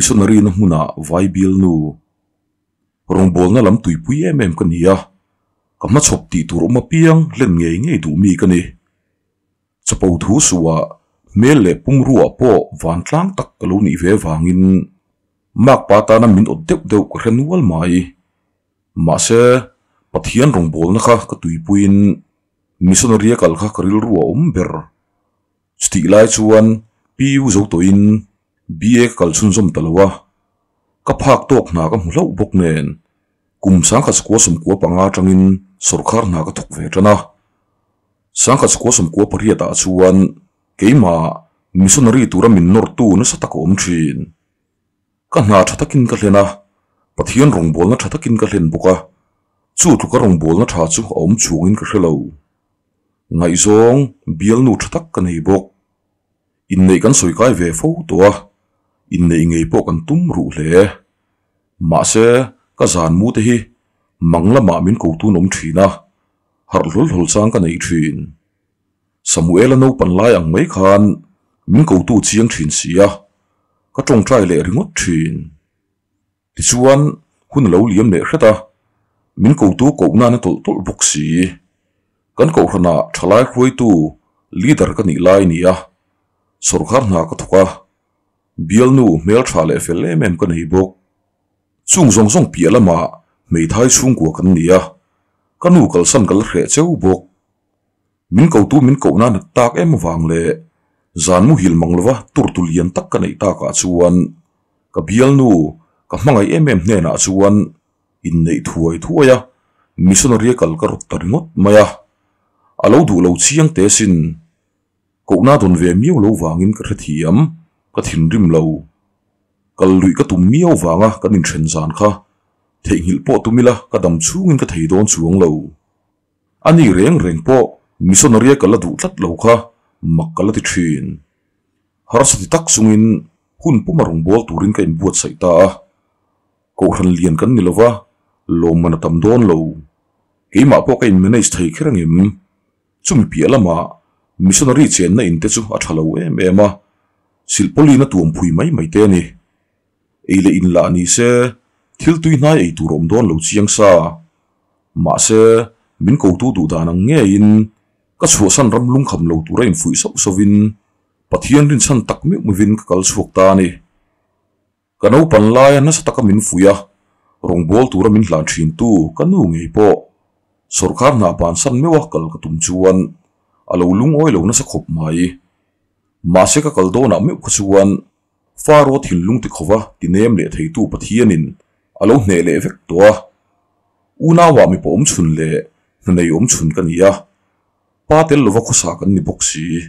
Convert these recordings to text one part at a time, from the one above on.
Missionary na hmuna vai bialnu rawngbawlna lam tuipui em em ka ni a, ka hmachhawp tih tur awm apiang hlen ngei ngei duh mi ka ni. Chapo thu suhah hmel leh pumruah pawh vantlang tak ka lo nih ve vangin makpa tana min awt deuh deuh ka hre nual mai. Mahse, Pathian rawngbawlna kha ka tuipuiin missionary a kal kha ka rilru a awm ber. Chutih lai chuan PU zo tawhin BA ka kal chhunzawm ta lo a, ka phak tawk hna ka hmu hlauh bawk nen kum 1995 atangin sawrkar hna ka thawk ve tan a. 1998 ah chuan keimah missionary tura min nawrtu nasa tak a awm thin. Ka hna tha takin ka hlen a, Pathian rawngbawlna tha takin ka hlen bawk a, chu tluka rawngbawlna tha chu a awm chungin ka hre lo. Ngaihzawng bialnu tha tak ka nei bawk. Inneih kan sawi kai ve fo tawh a, inneih ngei pawh kan tum ruh hle. Mahse, ka zan mu te hi mang lamah min ko tun awm thin a, harh hlawl hlawl chang ka nei thin. Samuela naupan lai ang mai khan min kotu chiang thin si a, ka tawngtai leh ringawt thin. Tichuan, hun a lo liam leh hret a, min kotu koh nan a tawlh tawlh bawk si. Kan kohhranah thalai hruaitu leader ka nih lai a ni a, sawrkar hna ka thawk a, bialnu hmeltha leh fel em em ka nei bawk. Chung zawng zawng piah lamah hmeithai chhungkua kan ni a, ka nu kalsan ka la hreh cheu bawk. Min kotu min koh nan a tak em avang leh zan muhil mang lova turtu lian tak ka neih takah chuan ka bialnu ka hmangaih em em hnenah chuan inneih thuai thuai a, missionary a kal ka rawt ta ringawt mai a. A lo duh lo chiang teh sin. Kohna dawn ve miau lo vangin ka hrethiam, ka thinrim lo. Kal luih ka tum miau vanga kan inthen zan kha theihnghilh pawh tum ila ka dam chhungin ka thei dawn chuang lo. A ni reng reng pawh missionary a ka la duh tlat lo kha mak ka la ti thin. Harsa ti tak chungin hun puma rawngbâwl turin ka inbuatsaih ta a. Kohhran lian kan ni lova, lawmman a tam dawn lo. Keimah pawh ka in manage thei kher angem? Chumi piah lamah missionary chenna in te chu a tha lo em em a, silhpawlin a tuam phui mai mai te a ni. Ei leh in lah ni se, thil tui hnai ei tur awm dawn lo chiang sa. Mahse, min kotu duh dan ang ngeiin ka chhuahsan ram lungkham lo tura infuih sauh sauhin Pathian rinchhan tak meuh meuhin ka kal chhuak ta a ni. Ka naupan laia nasa taka min fuih a, rawngbâwl tura min hlan ṭhintu ka nu ngei pawh sawrkar hna bansan meuha kal ka tum chuan a lo lungawi lo nasa khawp mai. Mahse ka kal dawnah meuh kha chuan Faro thinlung tikhawva tinem leh theitu Pathianin a lo hneh leh vek tawh a. Unauah mipa awm chhun leh hnanei awm chhun ka ni a, pa tel lova khawsa kan ni bawk si.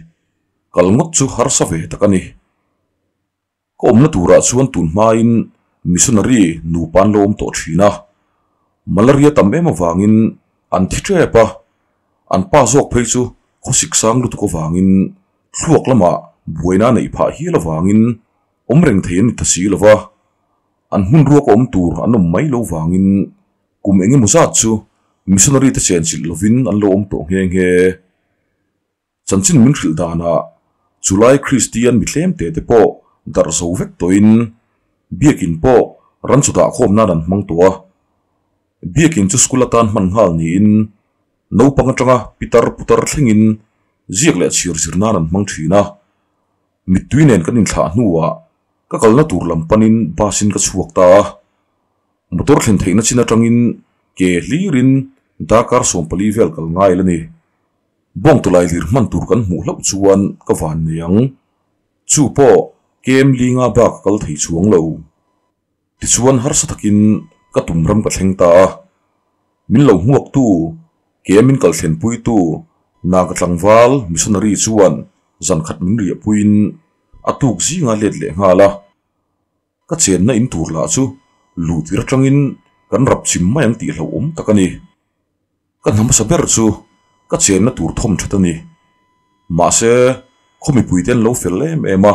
Kal ngawt chu harsa ve tak a ni. Ka awmna turah chuan tun hmain missionary nupa an lo awm tawh thin a, malaria tam em avangin an thi tep a, an pa zawk phei chu khawsik sang lutuk avangin thluak lamah buaina a neih phah hial avangin awm reng thei an ni ta si lo va, an hmun ruak awm tur an awm mai lo vangin kum eng emaw zat chu missionary te chenchilh lovin an lo awm tawh nghe nghe. Chanchin min hrilh danah chulai Kristian mi tlem te te pawh darh zo vek tawhin Biakin pawh ran chu dahkhawm nan an hmang tawh a. Biakin chu school atan hman nghal niin naupang atanga pitar putar thlengin ziak leh chhir zir nan an hmang thin a. Mittui nen kan inthlah hnuah ka kalna tur lam panin bus in ka chhuak ta a. Motor thlen theihna chin atangin ke hlirin darkar 14 vel kal ngai la ni. Bawng tawlai lir hman tur kan hmuh hlauh chuan ka van nei ang. Chu pawh kem linga bak a kal thei chuang lo. Tichuan harsa takin ka tum ram ka thleng ta a. Min lo hmuaktu, kem min kal thlenpuitu Naga tlangval missionary chuan zan khat min riahpuiin a tuk zinga let leh nghal a. Ka chenna in tur lah chu luhtir atangin kan rap chim mai ang tih hlauhawm tak a ni. Ka hna hmasa ber chu ka chenna tur thawm that a ni. Mahse, khaw mipuite an lo fel em em a,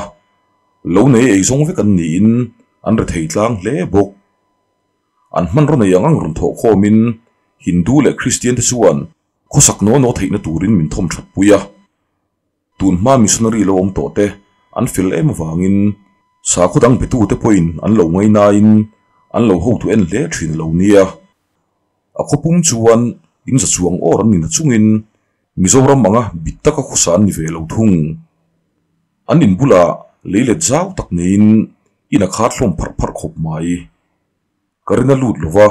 lo nei ei zawng vek an niin an rethei tlang hle bawk. An hmanraw nei ang ang rawn thawh khawmin Hindu leh Kristian te chuan khawsak naw naw theihna turin min thawm that pui a. Tun hma missionary lo awm tawh te an fel em avangin Sakhaw dang betute pawhin an lo ngainain an lo hotu en hle thin a lo nia. A khawpum chuan in za chuang awr an ni na chungin Mizoram anga bit taka khawsa an ni ve lo thung. An in bulah lei let zau tak neiin in a khat hlawm pharh pharh khawp mai. Ka rin a lut lo va,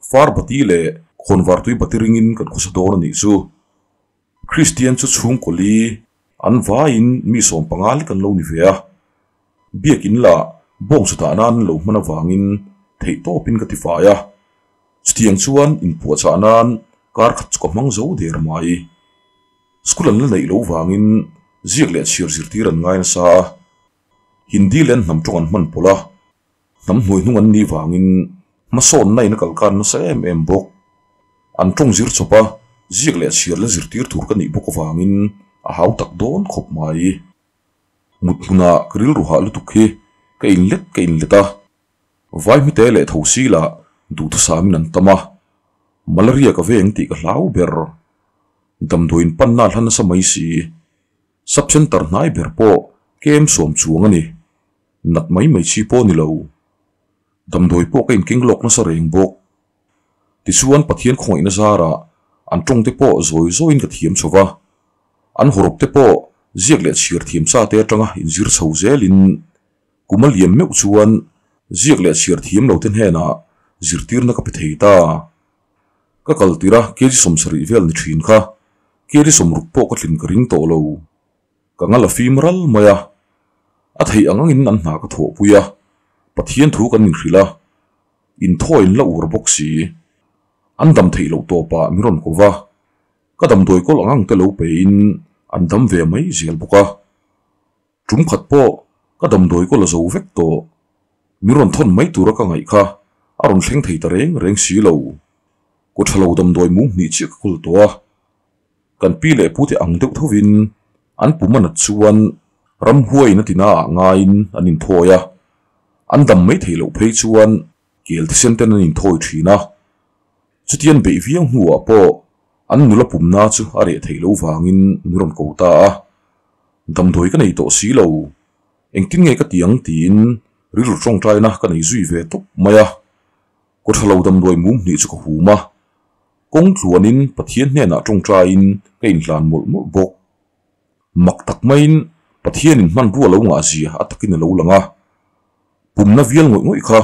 far bati leh khawnvar tui bati ringin kan khawsa dawn a nih chu. Kristian chu chhungkaw li an vaiin mi 15 lek an lo ni ve a. Biakin lah bawng chu dah nan an lo hman avangin theihtawpin ka tifai a. Chutiang chuan inpuahchah nan kar khat chu ka hmang zo der mai. School an la neih loh vangin ziak leh chhiar zirtir an ngai nasa a. Hindi leh an hnam tawng an hman pawlh a. Hnam hnuai hnung an nih vangin hmasawnna in a kalkan nasa em em bawk. An tawng zir chawp a, ziak leh chhiar la zirtir tur ka nih bawk avangin a hau tak dawn khawp mai. Mut hmunah ka rilru hah lutuk hi ka inlet ka inlet a, vai hmite leh tho sila duhthusamin an tam a, malaria ka veng tih ka hlau ber. Damdawiin panna hla nasa mai si. Sub Centre hnai ber pawh kem sawm chuang a ni. Nat mai mai chi pawh a ni lo. Damdawi pawh ka inkeng lawk nasa reng bawk. Tichuan Pathian khawngaihna zarah an tawng te pawh zawi zawiin ka thiam chho va. An hawrawp te pawh ziak leh chhiar thiam sa te atanga inzir chho zelin kum a liam meuh chuan ziak leh chhiar thiam lo te hnenah zirtirna ka pe thei ta. Ka kal tirh a kg 70 vel ni thin kha kg 60 pawh ka tlin ka ring tawh lo. Ka ngal a fim ral mai a, a theih ang angin an hna ka thawhpui a, Pathian thu kan inhrilh a, inthawiin la ur bawk si. An dam theih loh tawpah min rawn ko va, ka damdawi kawl ang ang te lo pein an dam ve mai zel bawk a. Tum khat pawh ka damdawi kawl a zo vek tawh, min rawn thawn mai tura ka ngaih kha a rawn thleng thei ta reng reng si lo. Kawthalo damdawi mum hnih chiah ka kawl tawh a. Kan pi leh pute ang deuh thovin an pum a nat chuan ramhuaiin a tina ah ngaiin an inthawi a, an dam mai theih loh phei chuan kel thisen ten an inthawi thin a. Chutian beih viau hnuah pawh an nula pumna chu a reh theih loh vangin min rawn ko ta a, damdawi ka nei tawh si lo, engtin nge ka ti ang tiin rilru tawngtaina ka nei zui ve tawp mai a, kawthalo damdawi mum hnih chu ka hum a. Kawng tluanin Pathian hnenah tawngtaiin ka inhlan mawlh mawlh bawk. Mak tak maiin Pathianin hmanrua lo ngahzia a takin a lo lang a. Pumna vial ngawih ngawih kha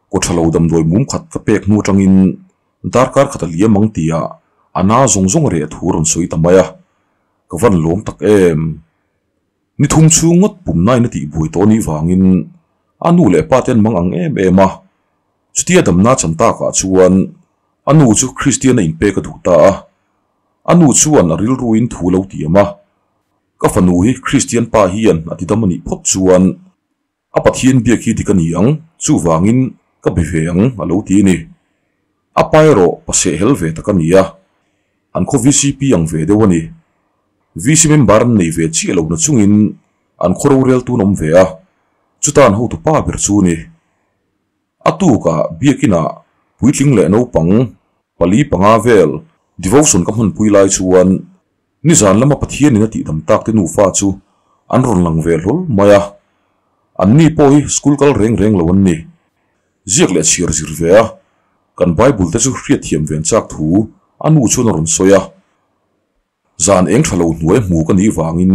kawthalo damdawi mum khat ka pek hnu atangin darkar khat a liam ang tia a na zawng zawng a reh thu a rawn sawi ta mai a, ka van lawm tak em. Ni thum chhung ngawt pumnain a tihbuai tawh anih vangin a nu leh pa te an mang ang em em a. Chutia damna chan takah chuan a nu chu Kristiana inpek a duh ta a. A nu chuan a rilruin thu lo tiam a, Ka fanu hi Kristian pa hian a tidam a nih phawt chuan a Pathian biak hi dik a ni ang, chuvangin ka be ve ang a lo ti a ni. A pa erawh paseh hel ve tak a ni a, an khaw VCP ang ve deuh a ni. VC member an nei ve chiah lo nachungin an khaw roreltu an awm ve a, chuta an hotu pa ber chu a ni. A tukah biakinah puitling leh naupang pali panga vel devotion ka hmanpui lai chuan nizan lama Pathianin a tihdam tak te nufa chu an rawn lang ve hlawl mai a. Anni pawh hi school kal reng reng lo an ni. Ziak leh chhiar zir ve a, kan Bible te chu hriatthiam ven chak thu a nu chuan a rawn sawi a. Zan eng tha lo hnuai hmu ka nih vangin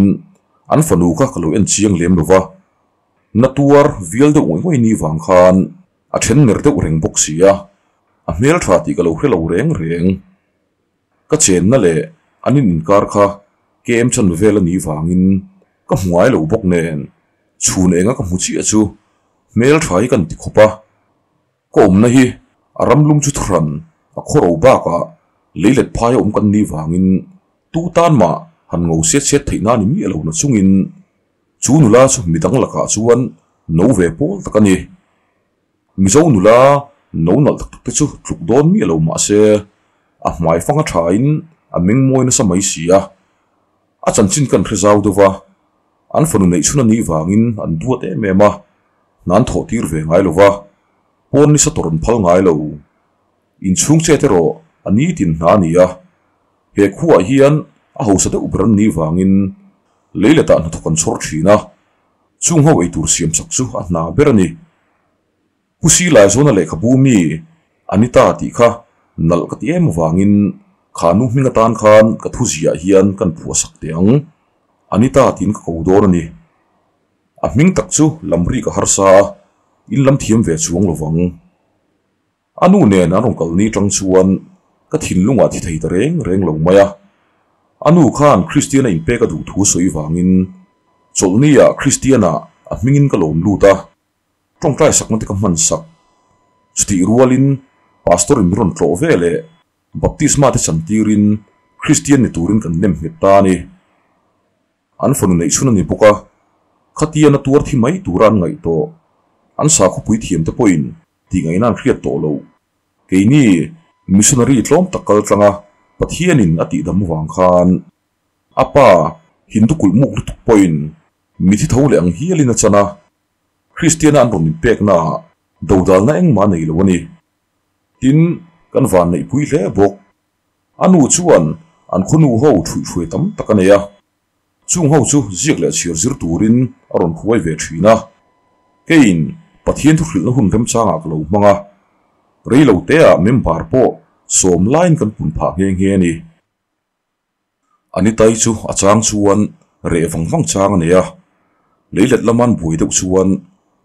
an fanu kha ka lo en chiang lem lo va, na tuar vial deuh ngawih ngawih nih vang khan a then ner deuh reng bawk si a, a hmel tha tih ka lo hre lo reng reng. Ka chenna leh an in inkar kha kem chan vel a nih vangin ka hmu ngai lo bawk nen chhun enga ka hmu chiah chu hmel tha hi ka inti khawp a. Ka awmna hi a ram lum chu thuhran a khawro bakah lei let phai a awm kan nih vangin tu tan mah han ngo set set theih na ni miah lo na chungin chu nula chu midang lakah chuan no ve pawl tak a ni. Mizo nula no nalh tak tak te chu tluk dawn miah lo mah se a hmai fang a thain a meng mawi nasa mai si a. A chanchin kan hre zau deuh va, an fanu neih chhun a nih vangin an duat em em a, hna an thawh tir ve ngai lo va, pawn nisa tawrh an phal ngai lo. Inchhung chet erawh a nitin hna a ni a, he khuaah hian a hausa deuh ber an nih vangin leiletah hnathawk an chhawr thin a. Chung ho eitur siam sak chu a hna ber a ni. Pu Silai zawna lehkhabu mi Anita tih kha nalh ka ti em avangin kha nu hming atan khan ka thu ziah hian kan phuah sak teh ang. Anita tiin ka ko dawn a ni. A hming tak chu lamri ka harsa a, in lam thiam ve chuang lovang. A nu nen an rawn kal ni tang chuan ka thinlungah thi thei ta reng reng lo mai a. A nu khan Kristiana inpek a duh thu sawi vangin chawlhnia Kristiana a hmingin ka lawm lut a, tawngtai sakna te ka hman sak. Chutih rualin Pastor in min rawn tlawh ve leh Baptisma te chantirin Kristian ni turin kan nem nghet ta a ni. An fanu neih chhun a ni bawk a, khatian a tuar thi mai tura an ngaih tawh. An sakhawpui thiamte pawhin tih ngaihna an hriat tawh lo. Keini missionary tlawm tak kal tlanga Pathianin a tihdam vang khan a pa Hindu kulh muk lutuk pawhin mithi tho leh ang hialin a chan a, Kristiana an rawn inpeknaah dodalna engmah a nei lo a ni. Tin, kan vanneihpui hle bawk. A nu chuan an khawnu ho ṭhuihhruai tam tak a nei a, chung ho chu ziak leh chhiar zir turin a rawn khuai ve ṭhin a. Keiin Pathian thuhrilhna hun remchangah ka lo hmang a, rei lo teah member pawh sawm laiin kan pun phah nghe nghe a ni. Anitai chu a chang chuan reh vang vang chang a nei a, leilet lama an buai deuh chuan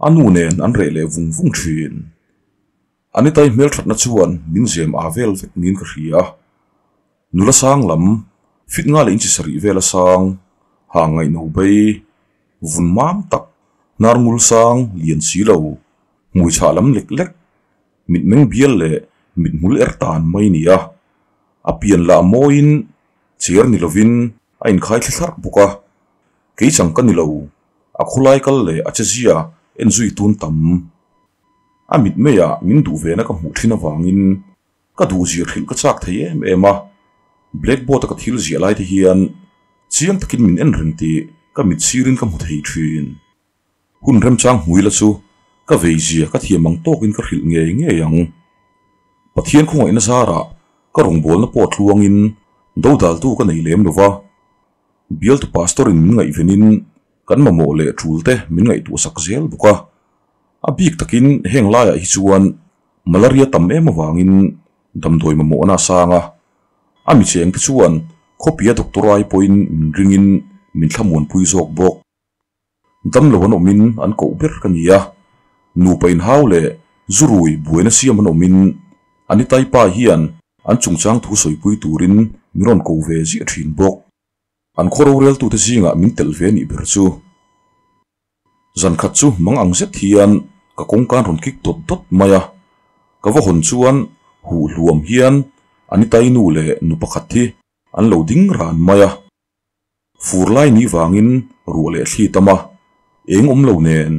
a nu nen an reh leh vung vung ṭhin. Anitai hmelṭhatna chuan min zem â vel vek niin ka hria. Nula sang lam, fit nga leh inchi sarih vela sang, ha ngaihno bei, vun mam tak, hnar ngul sang lian si lo, hmui chhah lam lek lek, mitmeng bial leh mithmul er tan mai ni a. A pian lah mawiin cher ni lovin a inkhai thli thlarh bawk a. Kei chang ka ni lo, a khawlai kal leh a chezia en zui tun tam. A mit maiah min duh vena ka hmuh thin avangin ka duh zir hrilh ka chak thei em em a, blackboard a ka thil ziah lai te hian chiang takin min en reng tih ka mit sirin ka hmu thei thin. Hun remchang hmui la chu ka vei zia ka thiam ang tawkin ka hrilh ngei ngei ang. Pathian khawngaihna zarah ka rawngbawlna pawh tluangin dodaltu ka nei lem lova, bialtu pastor in min ngaihvenin kan mamawh leh tul te min ngaihtuahsak zel bawk a. A bik takin heng laiah hi chuan malaria tam em avangin damdawi mamawhna a sang a, a mi cheng te chuan khawpia doctor ai pawhin min ringin min thlamuanpui zawk bawk. Damlo an awmin an koh ber ka ni a, nupa inhau leh zurui buaina siam an awmin Anitai pa hian an chungchang thu sawipui turin min rawn ko ve ziah thin bawk. An khaw roreltute zingah min telh ve nih ber chu. Zan khat chu mang ang zet hian ka kawngkan rawn kik dawt dawt mai a, ka va hawn chuan huh hluam hian Anitai nu leh nu pakhat hi an lo ding ran mai a. Fur lai ni vangin ruah leh thli tam a, eng awm lo nen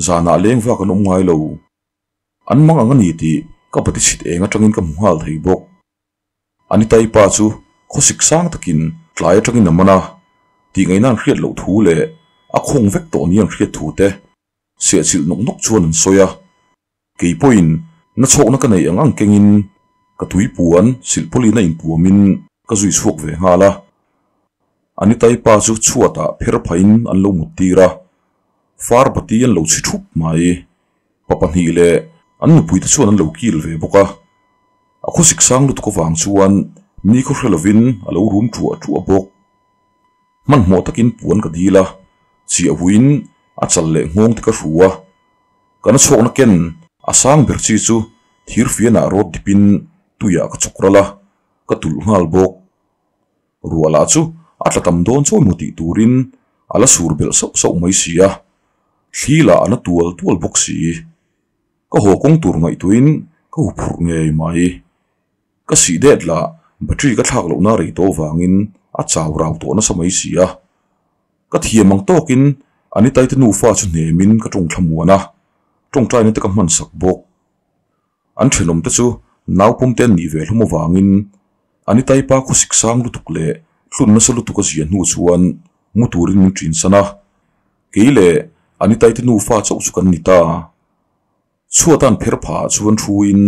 zanah leng vak an awm ngai lo. An mang ang a ni tih ka bati chhit eng atangin ka hmu nghal thei bawk. Anitai pa chu khawsik sang takin tlai atangin a man a, tih ngaihna an hriat loh thu leh a khawng vek tawh ni an hriat thu te sehchilh nawk nawk chuan an sawi a. Kei pawhin na chhawkna ka neih ang ang kengin ka tui puan silhpawlin a intuamin ka zui chhuak ve nghal a. Anitai pa chu chhuatah pher phahin an lo mut tir a, far bati an lo chhi thup mai. Pa pahnih leh an nupuite chuan an lo kil ve bawk a. A khawsik sang lutuk avang chuan ni khaw hre lovin a lo rum ṭuah ṭuah bawk. Hmanhmawh takin puan ka dil a, chiah huiin a chal leh nghawng te ka hru a. Kan a chhuakna ken a sang ber chi chu thir fianah rawt dipin tuiah ka chawk ral a, ka tulh nghal bawk. Ruah lah chu a tla tam dawn chawi maw tih turin a la sur belh sauh sauh mai si a, thli lah a na tual tual bawk si. Ka haw kawng tur ngaihtuahin ka hu phurh ngei mai. Ka sih det lah battery ka thlak lohna rei tawh vangin a chau rau tawh nasa mai si a. Ka thiam ang tawkin Anitaite nufa chu hnemin ka tawng thlamuan a, tawngtaina te ka hman sak bawk. An thenawmte chu naupawmte an nih ve hlawm avangin Anitai pa khawsik sang lutuk leh hlun nasa lutuk a zia hnu chuan mu turin min ṭinsan a, kei leh Anitaite nufa chauh chu kan ni ta. Chhuatan pher phah chuan thuin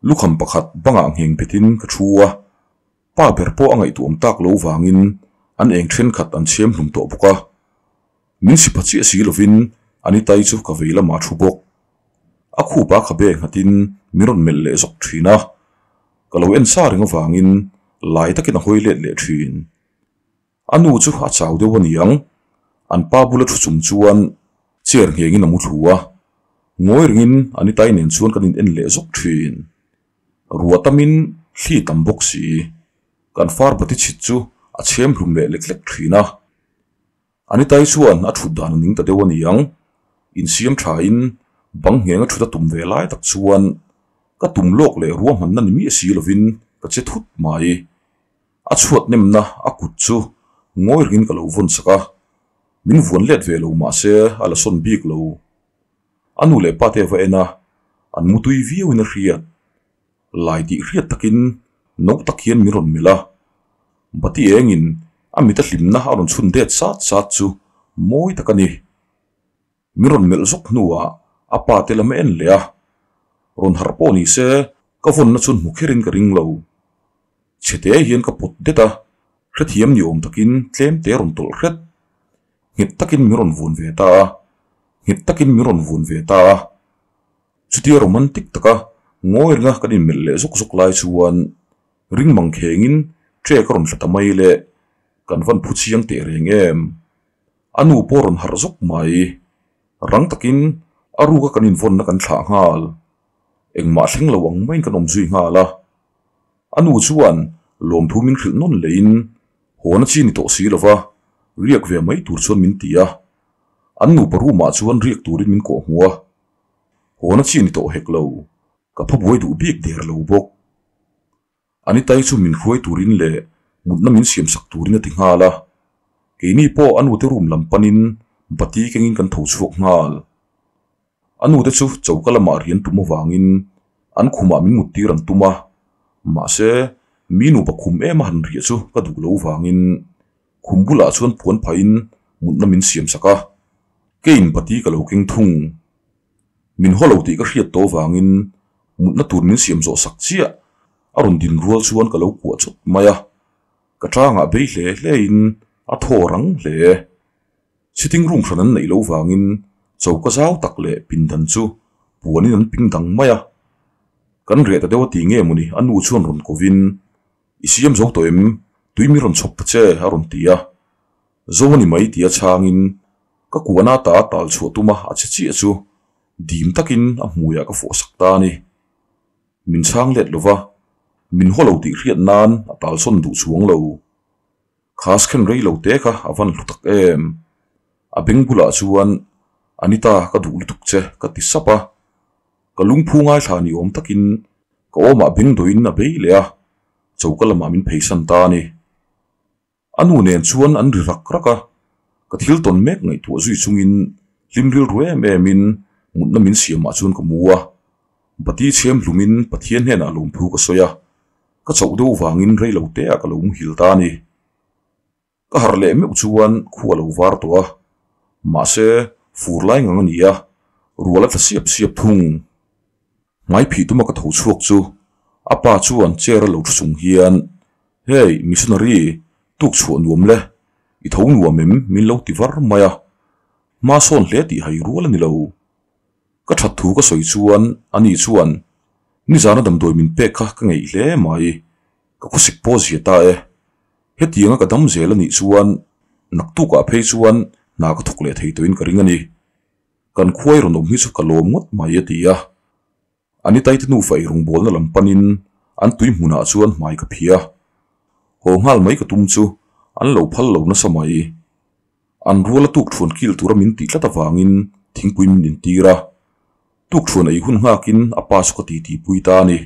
lukham pakhat bangah ngheng betin ka thu a, pa ber pawh a ngaihtuahawm tak lo vangin an eng thenkhat an chhem hlum tawh bawk a. Min si pha chiah si lovin Anita-i chu ka vei lamah a thu bawk. A khupa khabe nghatin min rawn melh leh zawk thin a, ka lo en sa reng avangin lai takin a hawi let leh thin. A nu chu a chau deuh a ni ang, an pa bula thu chung chuan chair nghengin a mu thlu a, ngawi rengin Anita-i nen chuan kan in en leh zawk thin. Ruah tamin thli tam bawk si, kan far bati chhit chu a chhem hlum leh lek lek thin a. Anitai chuan a thut dan a ning ta deuh a ni ang. Insiam thain bang ngheng a thut a tum ve lai tak chuan ka tum lawk leh ruahmanna ni miah si lovin ka che thut mai. A chhuat nemna a kut chu ngawi rengin ka lo vawn sak a, min vuan let ve lo mah se a la sawn bik lo. A nu leh pa te va en a, an mutui viauin a hriat. Lai tih hriat takin no tak hian min rawn melh a, bati engin a mit a hlimna a rawn chhun det sat sat chu mawi tak a ni. Min rawn melh zawk hnuah a pa te lam a en leh a, rawn harh pawh ni se ka vawnna chun hmu kherin ka ring lo. Chhete hian ka pawt det a, hrethiam ni awm takin tlem te rawn tawlh hret. Nghet takin min rawn vun ve ta a, nghet takin min rawn vun ve ta a. Chutia romantic taka ngawi ringa kan inmelh leh zawk zawk lai chuan ring mang khengin tre ka rawn hla ta mai le, kan van phu chiang teh reng em? A nu pawh rawn harh zawk mai. Rang takin a ruka kan invawnna kan thlah nghal. Engmah thleng lo ang maiin kan awm zui nghal a. A nu chuan lawmthu min hrilh nawn lehin hawn a chi ni tawh si lova riak ve mai tur chuan min ti a. An nupa room ah chuan riak turin min kawh hmu a. Hawn a chi ni tawh hek lo, ka pha buai duh bik der lo bawk. Anitai chu min hruai turin leh mutna min siam sak turin a ti nghal a, keini pawh a nute room lam panin bati kengin kan tho chhuak nghal. A nute chu choka lamah rian tum avangin an khumah min mut tir an tum a, mahse mi nupa khum em a han riah chu ka duh lo vangin Khum bulah chuan puan phahin mutna min siam sak a, keiin bati ka lo keng thung. Min haw lo tih ka hriat tawh vangin mutna tur min siam zawh sak chiah a rawn din rual chuan ka lo kuah chawt mai a, ka tangah bei hle hlein a thaw rang hle. Sitting room hran an neih loh vangin choka zau tak leh pindan chu puanin an ping dang mai a, kan reh ta deuh a ti nge mawni a nu chuan rawn kovin I siam zo tawh em? Tui mi rawn chhawp ta che, a rawn ti a. Zo a ni mai tia chhangin ka kuahna ta tal chhuah tuma a che chiah chu dim takin a hmuiah ka fawh sak ta a ni. Min chhang let lova, min haw lo tih hriat nan a tal sawn duh chuang lo. Khas khen rei lo te kha a van hlu tak em? A beng bulah chuan, Anita ka duh lutuk che, ka ti sap a. Ka lungphu ngaithla ni awm takin ka awmah beng dawhin a bei leh a, choka lamah min pheisan ta a ni. A nu nen chuan an ri rak rak a, ka thil tawn mek ngaihtuah zui chungin hlim rilru em emin mutna min siamah chuan ka mu a. Bati chhem hlumin Pathian hnenah lawmthu ka sawi a, ka chauh deuh vangin reilo teah ka lo muhil ta a ni. Ka harh leh meuh chuan khu a lo var tawh a, mahse fur lai ngang a ni a, rual a tla siap siap thung. Hmai phih tuma ka tho chhuak chu a pa chuan chair a lo thu chung hian, Hey, missionary, tuk chhuah nuam le, i tho nuam em? min lo ti var mai a, hma sawn hle tih hai rual a ni lo. Ka that thu ka sawi chuan ani chuan, Nizana damdawi min pek kha ka ngeih hle mai, ka khawsik pawh zia ta e. Hetianga ka dam zel a nih chuan naktukah phei chuan hna ka thawk leh thei tawhin ka ring a ni. Kan khuai rawn awm hi chu ka lawm ngawt mai a ti a. Anitaite nufa eirawngbawlna lam panin an tui hmunah chuan hmai ka phih a. Haw nghal mai ka tum chu an lo phal lo nasa mai. An ruala tukthuan kil tura min tih tlat avangin thingpui min intir a. Tukthuan ei hun nghakin a pa chu ka titipui ta a ni.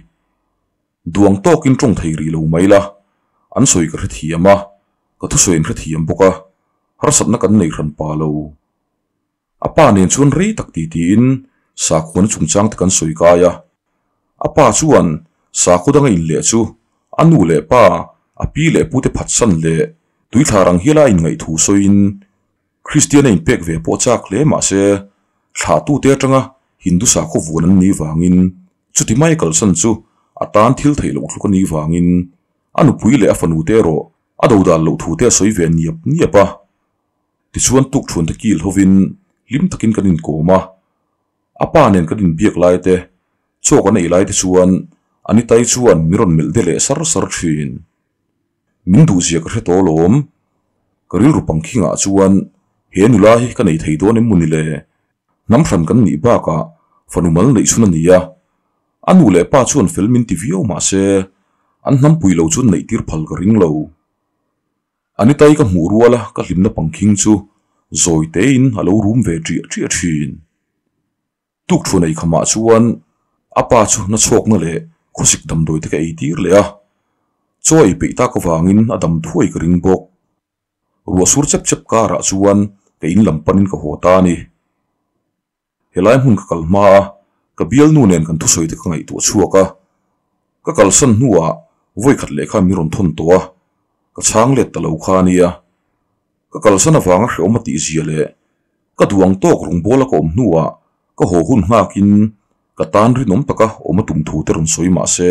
Duang tawkin tawng thei rih lo mai la, an sawi ka hrethiam a, ka thusawi an hrethiam bawk a, harsatna kan nei hran pa lo. A pa nen chuan rei tak ti tiin sakhuana chungchang te kan sawi kai a, a pa chuan sakhaw danga inleh chu a nu leh pa, a pi leh pute phatsan leh tuithlar ang hiala a inngaih thu sawiin Kristian a inpek ve pawh chak hle mah se, thlahtute atanga Hindu sakhaw vuan an nih vangin chuti mai kalsan chu a tan thil theih loh thluk a nih vangin a nupui leh a fanute erawh a dodal loh thute a sawi ve niap niap a. Tichuan tukṭhuan te kil hovin hlim takin kan inkawm a, a pa nen kan inbiak lai te, chaw kan ei lai te chuan Anitai chuan min rawn melh de leh sar sar ṭhin. Min duhzia ka hre tawh alawm. Ka rilru pangkhingah chuan he nula hi ka nei thei dawn em maw ni le? Hnam hran kan nih bakah fanu mal neih chhun a ni a, a nu leh pa chuan fel min ti viau mah se an hnampui lo chuan neih tir phal ka ring lo. Anitai ka hmuh ruala ka hlimna pangkhing chu zawi tein a lo rum ve ṭiah ṭiah ṭhin. Tukthuan ei khamah chuan a pa chu na chhawkna leh khawsik damdawi te ka ei tir leh a, chaw ei peih tak avangin a dam thuai ka ring bawk. Ruah sur chep chep karah chuan ka in lam panin ka haw ta a ni. Helai hmun ka kal hma a, ka bialnu nen kan thusawi te ka ngaihtuah chhuak a. Ka kalsan hnuah vawikhat lehkha min rawn thawn tawh a, ka chhang let ta lo kha a nia. Ka kalsan avanga hrehawm a tihzia leh ka duh ang tawk rawngbawla ka awm hnuah ka haw hun nghakin ka tan rinawm taka awm a tum thu te rawn sawi mah se,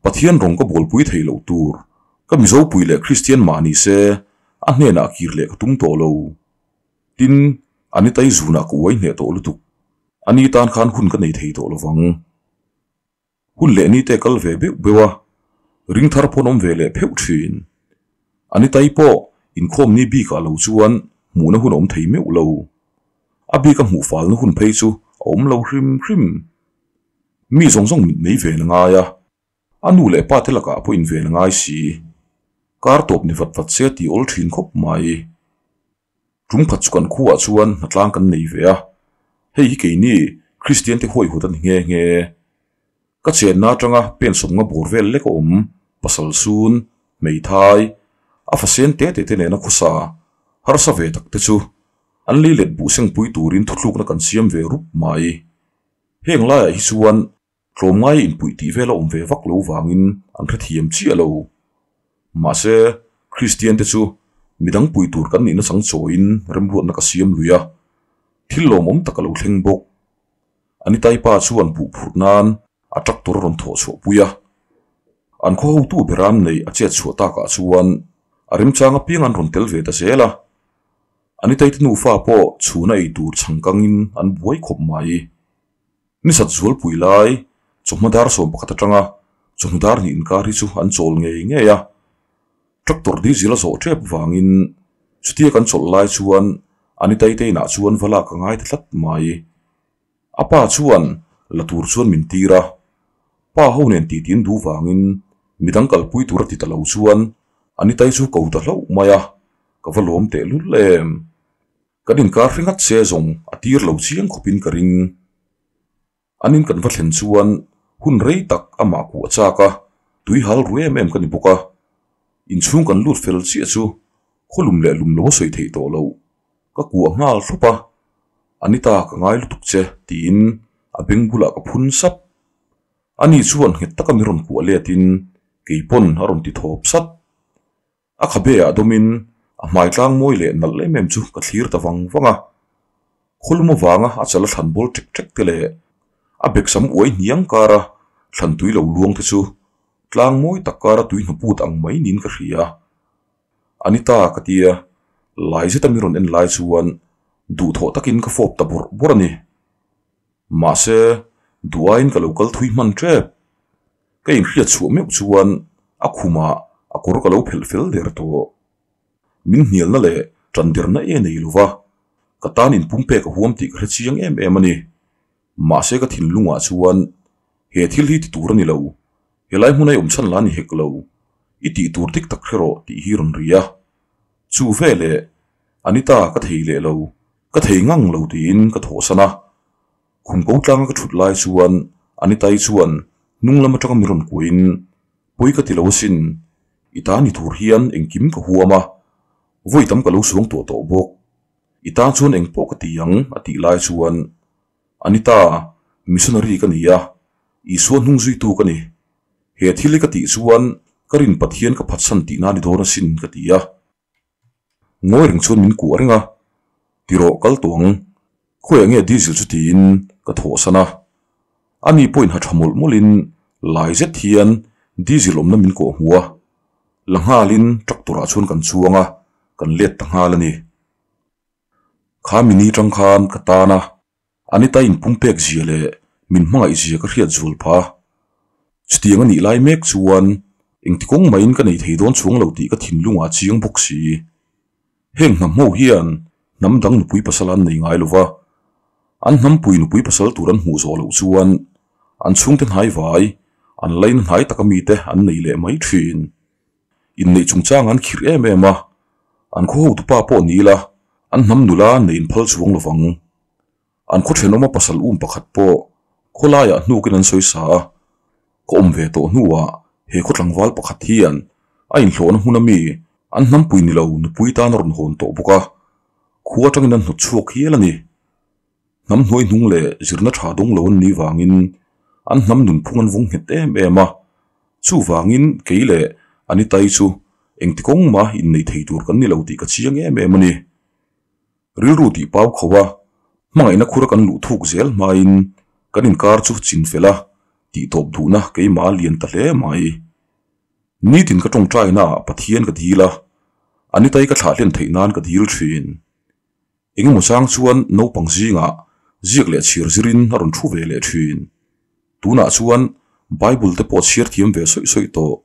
Pathian rawng ka bawlpui thei loh tur ka Mizopui leh Kristian mah ni se a hnenah kir leh ka tum tawh lo. Tin, Anitai zunah ka uai hneh tawh lutuk. Ani tan khan hun ka nei thei tawh lovang. Hun leh ni te kal ve beuh beuh a, ring thar pawn awm ve leh pheuh thin. Anitai pawh inkhawm ni bikah lo chuan hmuhna hun a awm thei meuh lo. A bika hmuh falna hun phei chu a awm lo hrim hrim. Mi zawng zawng mit nei ve na ngai a, a nu leh pa te lakah pawh in ve na ngai si. Kar tawp ni vat vat se a ti awl thin khawp mai. Tum khat chu kan khuaah chuan hnatlang kan nei ve a, hei hi keini Kristian te huaihawt a ni nghe nghe. Ka chenna atanga pen sawmnga bawr vel lek a awm, pasal sun, hmeithai, a fasen te te te nena khawsa harsa ve tak te chu an lei let buh sengpui turin thuthlukna kan siam ve rup mai. Heng laiah hi chuan tlawmngai inpuih tih vel a awm ve vak lo vangin an hrethiam chiah lo. Mahse, Kristian te chu midang pui tur kan nihna chang chawiin remruatna ka siam lui a, thil lawmawm tak a lo thleng bawk. Anitai pa chuan buh phurh nan a tractor a rawn thawh chhuah pui a. An khaw hotu beram nei a chet chhuah takah chuan a remchang apiang an rawn tel ve ta zel a. Anitaite nufa pawh chhuna ei tur chhangkangin an buai khawp mai. Nisat zualpui lai, chawhma dar 11 atanga chawhnu dar hnih inkar hi chu an chawl ngei ngei a. Tractor diesel a zawh tep vangin chutia kan chawlh lai chuan Anitaite inah chuan va lak a ngai ta tlat mai. A pa chuan la tur chuan min tir a, pa ho nen titi an duh vangin midang kalpui tur a ti ta lo chuan Anitai chu ko ta hlauh mai a, ka va lawm teh lul em. Kan inkar hre ngat se zawng a tir lo chiang khawpin ka ring. An in kan va thlen chuan hun rei tak amah kuah chak a, tui hal ru em em ka ni bawk a. Inchhung kan lut fel chiah chu khawlum leh lum lo a sawi theih tawh loh. Ka kuah nghal hlup a, Anita ka ngai lutuk che tiin a beng bulah ka phun sap. Ani chuan nghet taka mi rawn kuah letin keipawn a rawn ti thawp sap. A khabe ah dawmin a hmai tlang mawi leh nalh em em chu ka thlir ta vang vang a. Khawlum avanga a chala thlan bawl ṭek ṭek te leh a beksam uai hniang kara thlan tui lo luang te chu tlang mawi tak kara tui hnaput ang mai niin ka hria. Anita ka tia, lai zeta mi rawn en lai chuan duhthawh takin ka fawp ta bawrh bawrh a ni. Mahse, duhaiin ka lo kal thui hman ṭep. Ka inhriat chhuah meuh chuan a khumah a kawr ka lo phelh fel der tawh. Min hnialna leh ṭan derna e nei lova, ka tan inpumpek a huam tih ka hre chiang em em a ni. Mahse ka thinlungah chuan he thil hi ti tur a ni lo, helai hmun a i awm chhan la ni hek lo, i tih tur dik tak hre rawh tih hi rawn ri a. Chu veleh Anita ka thei leh lo, ka thei ngang lo tiin ka thawhsan a. Khum ko tlanga ka thut lai chuan Anitai chuan hnung lam atanga mi rawn kuahin, Pawi ka ti lo asin, i ta ni tur hian engkim ka huam a, vawi tam ka lo suang tuah tawh bawk. I tan chuan eng pawh ka ti ang a tih lai chuan Anita, missionary ka ni a, Isua hnung zuitu ka ni. He thil hi ka tih chuan ka rin Pathian ka phatsan tihna ni dawn asin ka ti a. Ngawi reng chuan min kuah reng a, Tirawh kal tawh ang, khawiah nge diesel chu tiin ka thawhsan a. Ani pawhin ha tha mawlh mawlhin lai zet hian diesel awmna min kawh hmu a, la nghalin tractor ah chuan kan chuang a, kan let ta nghal a ni. Kha mini tang khan ka tana Anita in pumpek zia leh min hmangaih zia ka hriat zual pha. Chutiang a nih lai mek chuan engti kawng mahin ka nei thei dawn chuang lo tih ka thinlungah a chiang bawk si. Heng hnam ho hian hnam dang nupui pasal an nei ngai lo va, an hnampui nupui pasal tur an hmuh zawh loh chuan an chhungte hnai vai, an laina hnai taka mite an nei leh mai thin. Inneih chungchang an khirh em em a, an khaw hotupa pawh ni ila an hnam nula nei inphal chuang lo vang. An khaw thenawma pasal um pakhat pawh khawlaiah hnukin an sawi sa a, ka awm ve tawh hnuah he khaw tlangval pakhat hian a inhlawhna hmun ami an hnampui ni lo nupui tan a rawn hawn tawh bawk a, khua atangin an hnawt chhuak hial a ni. Hnam hnuai hnung leh zirna tha dawng lo an nih vangin an hnam nunphung an vawng nghet em em a, chuvangin kei leh Anitai chu engti kawng mah innei thei tur kan ni lo tih ka chiang em em a ni. Rilru tih pau kho a, hmangaihna khura kan luh thuk zel hmain kan inkar chu chin fel a, tih tawp duhna keimah a lian ta hle mai. Nitin ka tawngtaina ah Pathian ka dil a, Anitai ka thlah hlen theih nan ka dil thin. Engemaw chang chuan naupang zingah ziak leh chhiar zirin a rawn thu ve leh thin. Tunah chuan Bible te pawh a chhiar thiam ve sawih sawih tawh.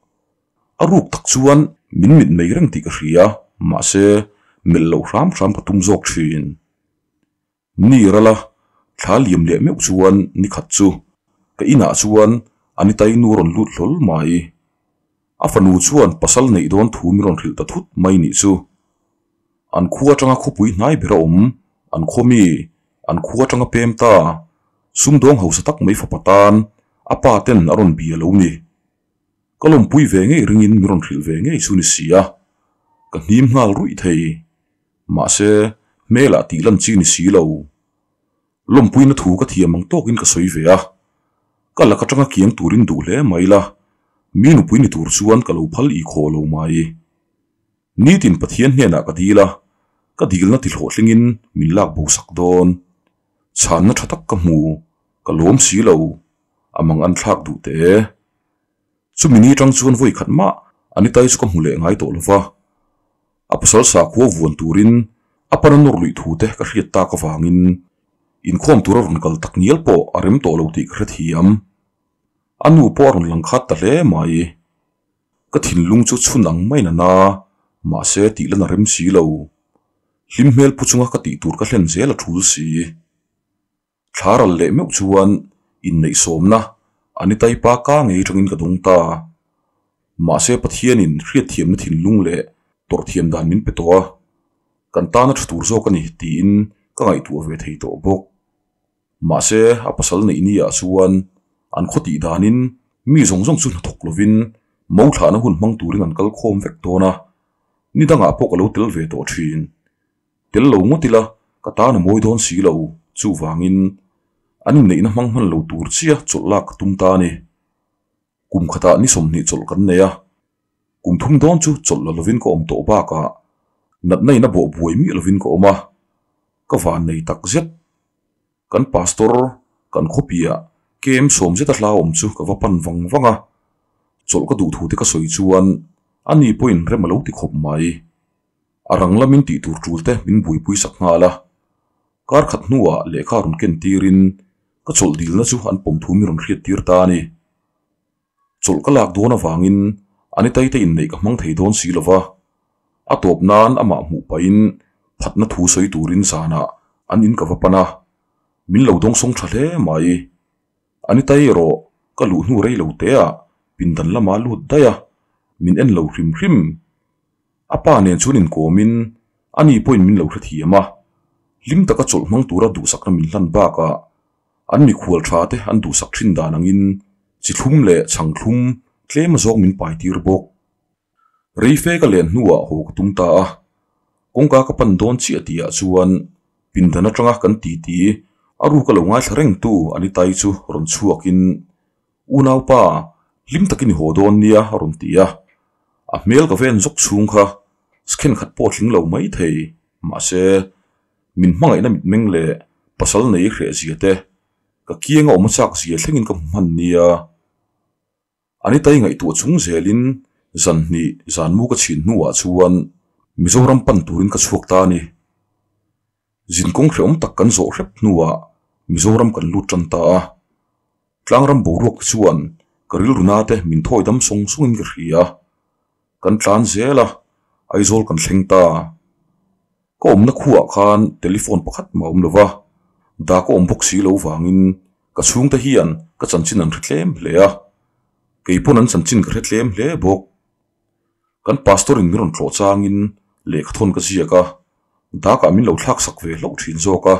A ruk tak chuan min mit mei reng tih ka hria, mahse melh loh hram hram ka tum zawk thin. Ni rala thla liam leh meuh chuan ni khat chu ka inah chuan Anitai nu rawn lut hlawl mai. A fanu chuan pasal neih dawn thu min rawn hrilh ta thut mai nih chu. An khua atanga khawpui hnai ber a awm, an khaw mi, an khua atanga pem ta, sumdawng hausa tak mai fapa tan a pa ten a rawn bia lo ni. Ka lawmpui ve ngei ringin min rawn hrilh ve ngei chu ni si a, ka hnim nghal ruih thei. Mahse, hmelah tih lan chi ni si lo. Lawmpuina thu ka thiam ang tawkin ka sawi ve a, ka lak atanga kiang turin duh hle mai la, mi nupui ni tur chuan ka lo phal i khaw lo mai. Nitin Pathian hnenah ka dil a, ka dilna ti hlawhtlingin min lak bo sak dawn. Chhanna tha tak ka hmu, ka lawm si lo, a mang an thlak duh teh e. Chumi ni tang chuan vawi khat mah Anitai chu ka hmu leh ngai tawh lo va. A pasal sakhua vuan turin a pana nawr luih thu te ka hriat tak avangin inkhawm tura rawn kal tak ngial pawh a rem tawh lo tih ka hrethiam. A nu pawh a rawn lang khat ta hle mai. Ka thinlung chu chhun ang mai na na, mahse tih lan a rem si lo. Hlim hmel pu chunga ka tih tur ka hlen zel a thul si. Thla ral leh meuh chuan inneihsawmna Anitai pa ka ngei atangin ka dawng ta. Mahse Pathianin hriatthiamna thinlung leh tawrhthiam dan min pe tawh a, kan tana tha tur zawk a ni tiin ka ngaihtuah ve thei tawh bawk. Mahse a pasal neih ni ah chuan an khaw tih danin mi zawng zawng chu hnathawk lovin mo thlahna hun hmang turin an kal khawm vek dawn a, ni dangah pawh ka lo tel ve tawh thin. Tel lo ngawt ila ka tan a mawi dawn si lo, chuvangin an inneihna hmang hman lo tur chia chawlh lak ka tum ta a ni. Kum khatah ni 20 chawlh kan nei a, kum thum dawn chu chawlh la lovin ka awm tawh bakah natna in a bawh buai miah lovin ka awm a, ka van nei tak zet. Kan pastor kan khawpiah kem sawm zeta hla awm chu ka va pan vang vang a, chawlh ka duh thu te ka sawi chuan ani pawhin rem a lo ti khawp mai. A rang lamin tih tur tul te min buaipui sak nghal a, kar khat hnuah lehkha rawn ken tirin ka chawlh dilna chu an pawm thu min rawn hriat tir ta a ni. Chawlh ka lak dawn avangin Anitai te inneih ka hmang thei dawn si lo va, a tawp nan amah hmuh pahin phatna thu sawi turin zanah an in ka va pan a, min lo dawngsawng tha hle mai. Anitai erawh ka luh hnu rei lo teah pindan lama lut daih a, min en lo hrim hrim. A pa nen chuan inkawmin ani pawhin min lo hrethiam a, hlim taka chawlh hmang tura duhsakna min hlan bakah an mikhual tha te an duhsak thin dan angin chi thlum leh chhang thlum tlem zawng min pai tir bawk. Reife ka len hnuah haw ka tum ta a, kawngka ka pan dawn chiah tihah chuan pindan atanga kan titi a ruk a lo ngaithla rengtu Anitai chu rawn chhuakin Unaupa, hlim takin i haw dawn nia a rawn ti a. A hmel ka ven zawk chhung kha skhen khat pawh a tling lo mai thei. Mahse, min hmangaihna mitmeng leh pasal nei hreh zia te, ka kianga awm a chak zia thlengin ka hmu hman nia. Anitai ngaihtuah chung zelin zan hnih zan mu ka chhin hnuah chuan Mizoram pan turin ka chhuak ta a ni. Zinkawng hrehawm tak kan zawh hrep hnuah Mizoram kan lut tan ta a. Tlangram boruak te chuan ka rilru na te min thawi dam sawng sawngin ka hria. Kan tlan zel a, Aizawl kan thleng ta. Ka awmna khuaah khan telephone pakhat mah a awm lo va, dah ka awm bawk si lo vangin ka chhungte hian ka chanchin an hre tlem hle a, kei pawn an chanchin ka hre tlem hle bawk. Kan pastor in min rawn tlawh changin lehkha thawn ka ziak a, dakah min lo thlak sak ve hlauh thin zawk a,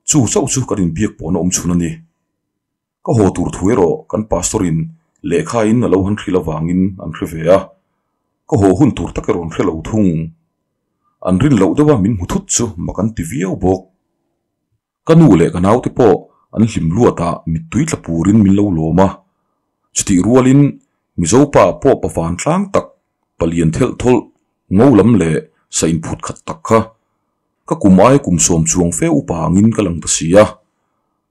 chu chauh chu kan inbiak pawhna awm chhun a ni. Ka haw tur thu erawh kan pastor in lehkha in a lo han hrilh avangin an hre ve a, ka haw hun tur tak erawh an hre lo thung. An rin loh deuha min hmu thut chu mak an ti viau bawk. Ka nu leh ka naute pawh an hlim luatah mittui tla purin min lo lawm a, chutih rualin Mizo pa pawh pa vantlang tak, palian thelh thawlh, ngo lam leh sa inphut khat tak kha ka kum aia kum sawm chuang fe upa angin ka lang ta si a,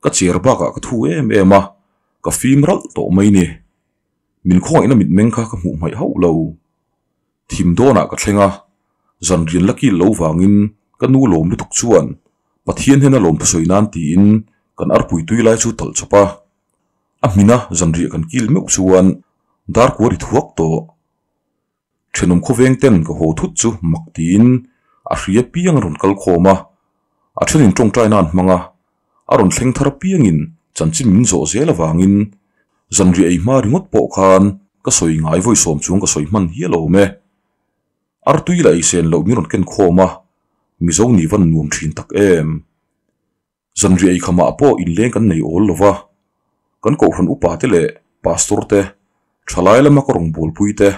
ka chair bakah ka thu em em a, ka fim ralh tawh mai ni. Min khawngaihna mitmeng kha ka hmuh hmaih hauh lo. Thim dawnah ka thleng a, zan rian la kil lo vangin ka nu lawm lutuk chuan Pathian hian a lawm thusawi nan tiin kan arpui tui lai chu talh chawp a. A hmina zan riah kan kil meuh chuan dar kua ri thuak tawh. Thenawm khawveng ten ka haw thut chu mak tiin a hria piang a rawn kal khawm a, a thenin tawngtai nan hmang a, a rawn thleng thar piangin chanchin min zawh zel avangin zanriah ei hma ringawt pawh khan ka sawi ngai vawi sawm chuang ka sawi hman hial awm e. Artui la eisen loh min rawn ken khawm a, Mizo nih van nuam thin tak em. Zanriah ei khamah pawh inleng kan nei awl lo va, kan kohhran upa te leh pastor te, thalai lama ka rawngbawlpui te,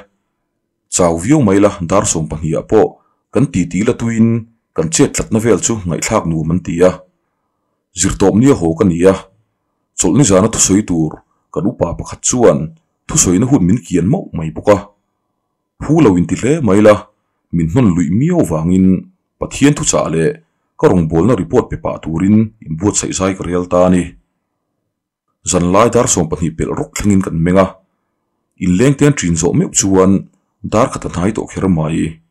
chau viau mai la dar 12 ah pawh kan titi la tuiin kan chet tlatna vel chu ngaihthlak nuam an ti a. Zirtawp nia haw ka ni a, chawlhni zana thusawi tur kan upa pakhat chuan thusawina hun min kian mauh mai bawk a. Phu lo inti hle mai la, min hnawn luih miau vangin Pathian thuchah leh ka rawngbawlna report pe pah turin inbuatsaih zai ka rel ta a ni. Zanlai dar 12 pelh rawk thlengin kan meng a, inleng te an ṭin zawh meuh chuan dar khat a hnai tawh kher mai.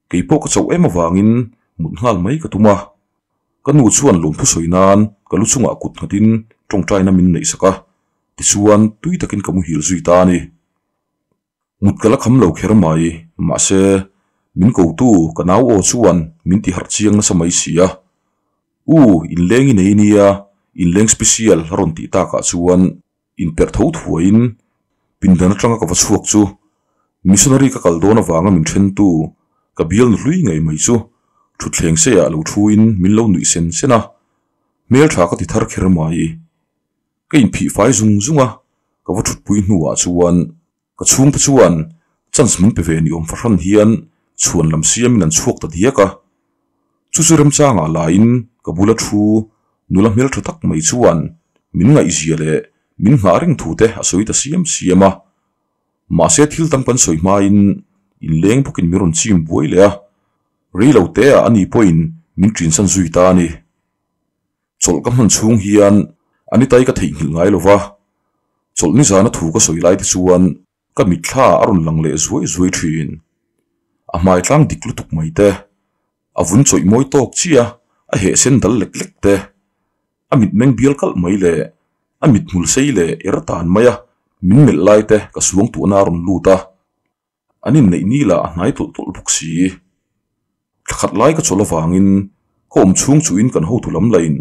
Kei pawh ka chauh em avangin mut nghal mai ka tum a, ka nu chuan lawmthu sawi nan ka lu chungah kut nghatin ṭawngṭaina min neihsak a, tichuan tui takin ka muhil zui ta a ni. Mut ka la kham lo kher mai, mahse, min kotu ka nau aw chuan min ti harh chiang nasa mai si a. U, inleng i nei nia, inleng special a rawn tih takah chuan inperh tho thuaiin pindan atanga ka va chhuak chu missionary ka kal dawn avanga min thentu ka bial nu hlui ngei mai chu thutthleng seiah lo thuin min lo nuih sen sen a, hmeltha ka ti thar kher mai. Ka inphih fai zung zung a, ka va thutpui hnuah chuan ka chhungte chuan chance min pe ve ni awm fahran hian chhuan lam siamin an chhuak ta diak a. Chu chu remchangah laiin ka bula thu nula hmeltha tak mai chuan min ngaihzia leh min nghah reng thu te a sawi ta siam siam a. Mahse thil tam kan sawi hmain inleng bawkin min rawn chim buai leh a, rei lo teah ani pawhin min ṭinsan zui ta a ni. Chawlh ka hman chhung hian Anitai ka theihnghilh ngai lo va, chawlh nizana thu ka sawi lai te chuan ka mitthla a rawn lang leh zuai zuai thin. A hmai tlang dik lutuk mai te, a vun chawih mawi tawk chiah a heh sen dal lek lek te, a mitmeng bial kalh mai leh a mithmul sei leh er tan maia min melh lai te ka suangtuahna a rawn lut a. An inneih ni lah a hnai tawlh tawlh bawk si. Thla khat lai ka chawlh avangin ka awm chhung chuhin kan hotu lam lain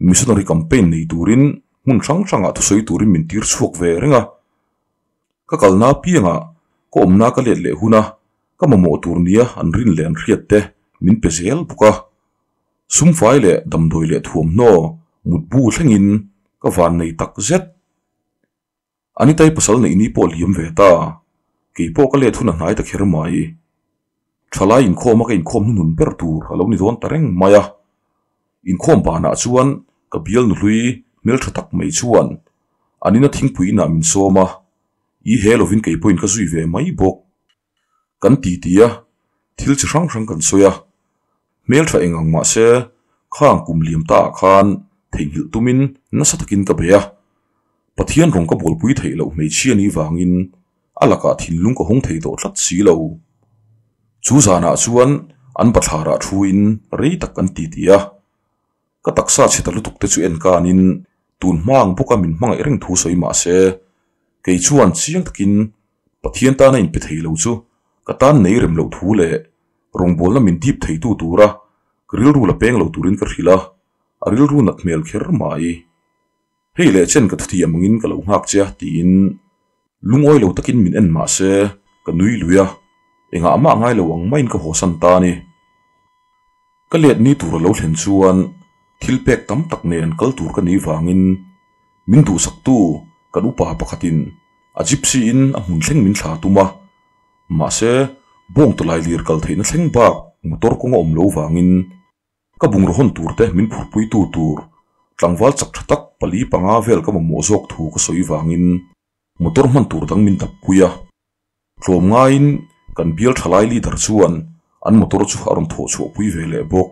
missionary campaign nei turin hmun hrang hrangah thusawi turin min tir chhuak ve reng a. Ka kalna apiangah ka awmna ka let leh huna ka mamawh tur nia an rin leh an hriat te min pe zel bawk a. Sumfai leh damdawi leh thuamhnaw mutbu thlengin ka van nei tak zet. Anitai pasal neih ni pawh liam ve ta, kei pawh ka let hun a hnai ta kher mai. Thalai inkhawm a ka inkhawm hnuhnun ber tur a lo ni dawn ta reng mai a. Inkhawm banah chuan ka bial nuhlui hmeltha tak mai chuan an ina thingpui inah min sawm a, i he lovin kei pawhin ka zui ve mai bawk. Kan ti ti a, thil chi hrang hrang kan sawi a. Hmeltha eng ang mah se, khang kum liam ta ah khan theihnghilh tumin nasa takin ka bei a. Pathian rawng ka bualpui theih loh hmeichhia ni vangin a lakah thinlung ka hawng thei tawh tlat si lo. Chu zanah chuan an bathlarah thuin rei tak kan ti ti a. Ka taksa chhe ta lutuk te chu en kanin tun hma ang bawka min hmangaih reng thu sawi mah se, kei chuan chiang takin Pathian tana inpe thei lo chu ka tan nei rem loh thu leh rawngbawlna min dip theitu tura ka rilru la peng lo turin ka hrilh a, a rilru nat hmel kher mai. Hei leh chen ka thuthiam angin ka lo nghak che a tiin lungawi lo takin min en mah se ka nui lui a, engah mah ngai lo ang maiin ka hawsan ta a ni. Ka let ni tur a lo thlen chuan thil pek tam tak nen kal tur ka nih vangin min duhsaktu kan upa pakhatin a gypsy in a hmun thleng min thla tum a, mahse bawngtawlai lir kal theihna thleng bak motor kawng a awm lo vangin Ka bungraw hawn tur te min phurpuitu tur tlangval chak tha tak pali panga vel ka mamawh zawk thu ka sawi vangin motor hman tur dang min dappui a. Tlawm ngaiin kan bial thalai leader chuan an motor chu a rawn thawh chhuahpui ve leh bawk.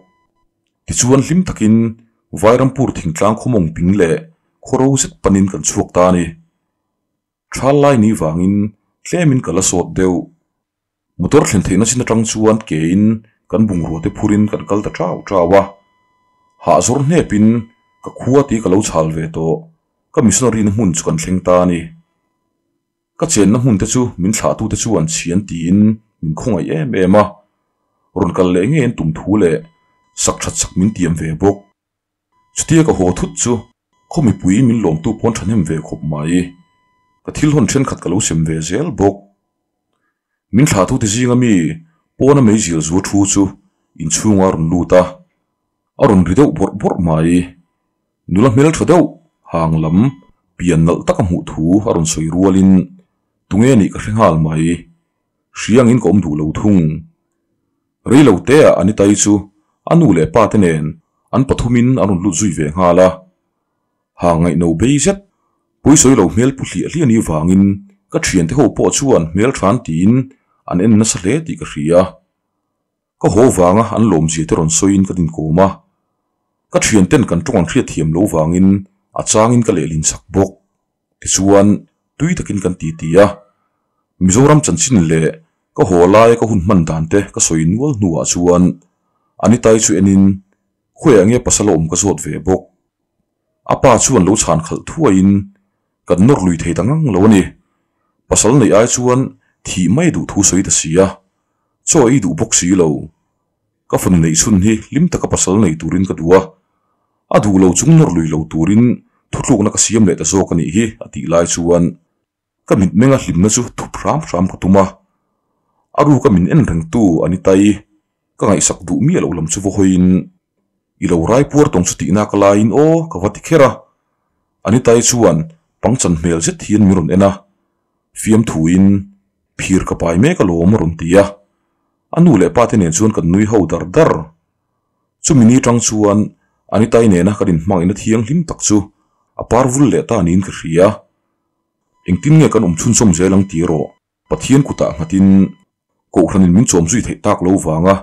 Tichuan hlim takin Vairampur thingtlang khawmawng ping leh khawro zet panin kan chhuak ta a ni. Thal lai ni vangin tlemin ka la sawt deuh. Motor thlen theihna chin atang chuan kein kan bungrua te phurin kan kal ta chau chau a. Hah zawr hnepin ka khua tih ka lo chhal ve tawh. Ka missionary na hmun chu kan thleng ta a ni. Ka chenna hmun te chu min thlahtute chuan chhian tiin min khawngaih em em a. Rawn kal leh ngei an tum thu leh sak that sak min tiam ve bawk. Chutia ka haw thut chu khaw mipui min lawmtu pawn thahnem ve khawp mai. Ka thil hawn thenkhat ka lo sem ve zel bawk. Min thlahtute zinga mi pawna meizil zu thu chu inchhunga a rawn lut a, a rawn ri deuh bawrh bawrh mai. Nula hmel tha deuh hang lam pian nalh taka hmuh thu a rawn sawi rualin tunge nih ka hre nghal mai. Hriangin ka awm duh lo thung. Rei lo te ah Anitai chu a nu leh pa te nen an pathumin an rawn lut zui ve nghal a. Ha ngaihno bei zet, pawisawi lo hmel pu hliah hliah ni vangin ka thiante ho pawh chuan hmel than tiin an en nasa hle tih ka hria. Ka haw vanga an lawmzia te rawn sawiin ka dinkawm a. Ka thianten kan tawng an hriatthiam lo vangin a changin ka lehlin chak bawk. Tichuan, tui takin kan titi a. Mizoram chanchin leh ka haw laia ka hun hman dan te ka sawi nual hnuah chuan Anitai chu enin khawiah nge pasal a awm ka zawt ve bawk. A pa chuan lo chhan khalh thuaiin kan nawr lui thei ta ngang lo a ni. Pasal neih ai chuan thih mai duh thu sawi ta si a, chaw ei duh bawk si lo. Ka fanu neih chhun hi hlim taka pasal nei turin ka duh a, a duh lo chung nawr lui lo turin thuthlukna ka siam leh ta zawk a nih hi a tih lai chuan ka mitmenga hlimna chu thup hram hram ka tum a. A ruka min en rengtu a ni tai, ka ngaihsak duh miah loh lam chu va hawiin i lo raipuar tawng chu tihna ka laiin aw ka va ti kher a. A ni tai chuan pangchan hmel zet hian min rawn en a, fiamthuin phir ka pai mek alawm a rawn ti a. A nu leh pa te nen chuan kan nui ho dar dar. Chumi ni tang chuan Anitai nena kan inhmangaihna thianghlim tak chu a par vul leh ta niin ka hria. Engtin nge kan awm chhunzawm zel ang tih erawh Pathian kutah nghatin Kohhranin min chawm zui theih tak lo vanga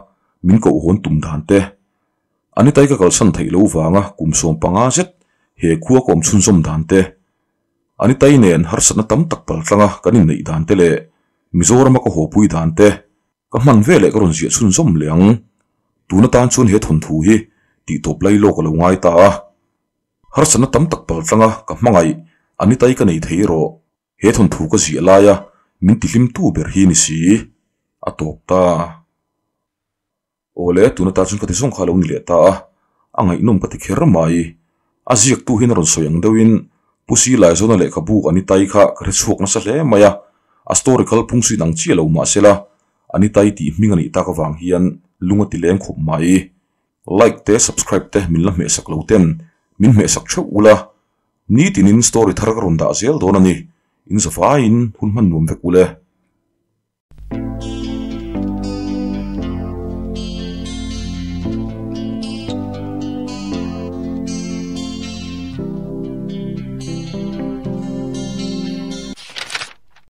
min kohhawn tum dan te, Anitai ka kalsan theih lo vanga kum 15 zet he khua ka awm chhunzawm dan te, Anitai nen harsatna tam tak paltlanga kan inneih dan te leh Mizorama ka hawpui dan te ka hman veleh ka rawn ziah chhunzawm leh ang. Tun atan chuan he thawnthu hi tihtawp lai lawk a lo ngai ta a. Harsatna tam tak paltlanga ka hmangaih Anitai ka nei thei erawh he thawnthu ka ziah laia min tihlimtu ber hi ni si a tawp ta. Awle, tuna ta chuan ka ti zawng kha a lo ni leh ta a, a ngaihnawm ka ti kher mai. A ziaktu hian a rawn sawi ang deuhin Pu Silaizawna lehkhabu Anitai kha ka hre chhuak nasa hle mai a, a story kalphung chu inang chiah lo mahsela Anitai tih hming a nih tak avang hian lung a ti leng khawp mai. Like te subscribe te min la hmehsak lo ten min hmehsak theuh ula, nitinin story thar ka rawn dah zel dawn a ni. In zavaiin hun hman nuam vek ule.